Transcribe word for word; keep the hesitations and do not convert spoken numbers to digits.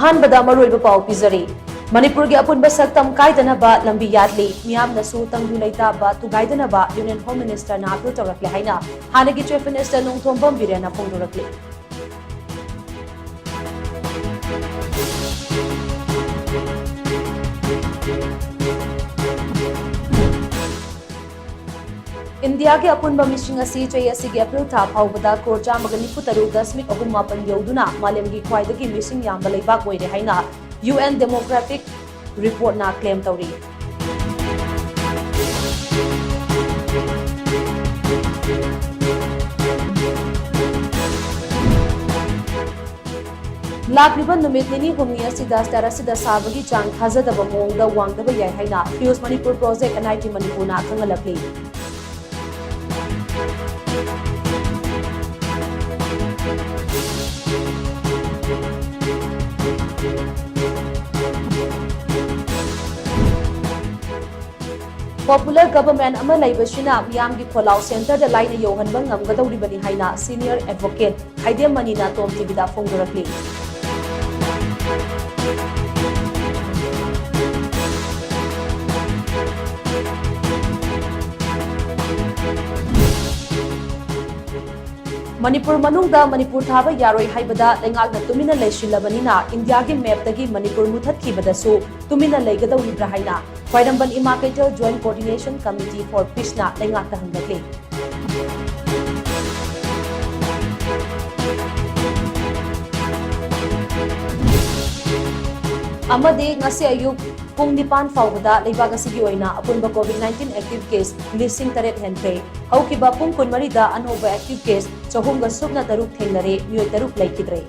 ꯑꯍꯥꯟꯕꯗ ꯃꯔꯨꯑꯣꯏꯕ ꯄꯥꯎ ꯄꯤꯖꯔꯤ꯫ ꯃꯅꯤꯄꯨꯔꯒꯤ ꯑꯄꯨꯟꯕ ꯁꯛꯇꯝ ꯀꯥꯏꯗꯅꯕ ꯂꯝꯕꯤ ꯌꯥꯠꯂꯤ꯫ ꯃꯤꯌꯥꯝꯅꯁꯨ ꯇꯪꯗꯨ ꯂꯩꯇꯥꯕ ꯊꯨꯒꯥꯏꯗꯅꯕ Union Home Minister ꯅ appeal ꯇꯧꯔꯛꯂꯦ ꯍꯥꯏꯅ ꯍꯥꯟꯅꯒꯤ Chief Minister ꯅꯣꯡꯊꯣꯝꯕꯝ ꯕꯤꯔꯦꯟꯅ ꯐꯣꯡꯗꯣꯔꯛꯂꯤ꯫ ꯏꯟꯗꯤꯌꯥꯒꯤ ꯑꯄꯨꯟꯕ ꯃꯤꯁꯤꯡ ꯑꯁꯤ ꯆꯍꯤ ꯑꯁꯤꯒꯤ ꯑꯦꯄ꯭ꯔꯤꯜ ꯊꯥ ꯐꯥꯎꯕꯗ ꯀ꯭ꯔꯣꯔ ꯆꯥꯝꯃꯒ ꯅꯤꯐꯨ ꯇꯔꯨꯛ ꯗꯁꯃꯤꯛ ꯑꯍꯨꯝ ꯃꯥꯄꯟ ꯌꯧꯗꯨꯅ ꯃꯥꯂꯦꯝꯒꯤ ꯈ꯭ꯋꯥꯏꯗꯒꯤ ꯃꯤꯁꯤꯡ ꯌꯥꯝꯕ ꯂꯩꯕꯥꯛ ꯑꯣꯏꯔꯦ ꯍꯥꯏꯅ U N Demographic Report ꯅ claim ꯇꯧꯔꯤ꯫ ꯂꯥꯛꯂꯤꯕ ꯅꯨꯃꯤꯠ ꯅꯤꯅꯤ ꯍꯨꯝꯅꯤ ꯑꯁꯤꯗ state ꯑꯁꯤꯗ ꯁꯥꯕꯒꯤ ꯆꯥꯡ ꯊꯥꯖꯗꯕ ꯃꯑꯣꯡꯗ ꯋꯥꯡꯗꯕ ꯌꯥꯏ ꯍꯥꯏꯅ Fuse Manipur Project N I T Manipur ꯅ ꯈꯪꯍꯜꯂꯛꯂꯤ꯫ Popular government ꯑꯃ ꯂꯩꯕꯁꯤꯅ ꯃꯤꯌꯥꯝꯒꯤ ꯈꯣꯜꯂꯥꯎ centre ꯗ ꯂꯥꯏꯅ ꯌꯧꯍꯟꯕ ꯉꯝꯒꯗꯧꯔꯤꯕꯅꯤ ꯍꯥꯏꯅ senior advocate ꯈꯥꯏꯗꯦꯝ ꯃꯅꯤꯅ Tom T V ꯗ ꯐꯣꯡꯗꯣꯔꯛꯂꯤ꯫ ꯃꯅꯤꯄꯨꯔ ꯃꯅꯨꯡꯗ ꯃꯅꯤꯄꯨꯔ ꯊꯥꯕ ꯌꯥꯔꯣꯏ ꯍꯥꯏꯕꯗ ꯂꯩꯉꯥꯛꯅ ꯇꯨꯃꯤꯟꯅ ꯂꯩꯁꯤꯜꯂꯕꯅꯤꯅ ꯏꯟꯗꯤꯌꯥꯒꯤ map ꯇꯒꯤ ꯃꯅꯤꯄꯨꯔ ꯃꯨꯊꯠꯈꯤꯕꯗꯁꯨ ꯇꯨꯃꯤꯟꯅ ꯂꯩꯒꯗꯧꯔꯤꯕ꯭ꯔꯥ ꯍꯥꯏꯅ ꯈ꯭ꯋꯥꯏꯔꯝꯕꯟ ꯏꯃꯥ ꯀꯩꯊꯦꯜ Joint Coordination Committee for Peace ꯅ ꯂꯩꯉꯥꯛꯇ ꯍꯪꯂꯛꯂꯤ꯫ ꯑꯃꯗꯤ ꯉꯁꯤ ꯑꯌꯨꯛ ꯄꯨꯡ ꯅꯤꯄꯥꯟ ꯐꯥꯎꯕꯗ ꯂꯩꯕꯥꯛ ꯑꯁꯤꯒꯤ ꯑꯣꯏꯅ ꯑꯄꯨꯟꯕ COVID nineteen active case ꯂꯤꯁꯤꯡ ꯇꯔꯦꯠ ꯍꯦꯟꯈ꯭ꯔꯦ꯫ ꯍꯧꯈꯤꯕ ꯄꯨꯡ ꯀꯨꯟꯃꯔꯤꯗ ꯑꯅꯧꯕ active case ꯆꯍꯨꯝꯒ ꯁꯨꯞꯅ ꯇꯔꯨꯛ ꯊꯦꯡꯅꯔꯦ, ꯃꯤꯑꯣꯏ ꯇꯔꯨꯛ ꯂꯩꯈꯤꯗ꯭ꯔꯦ꯫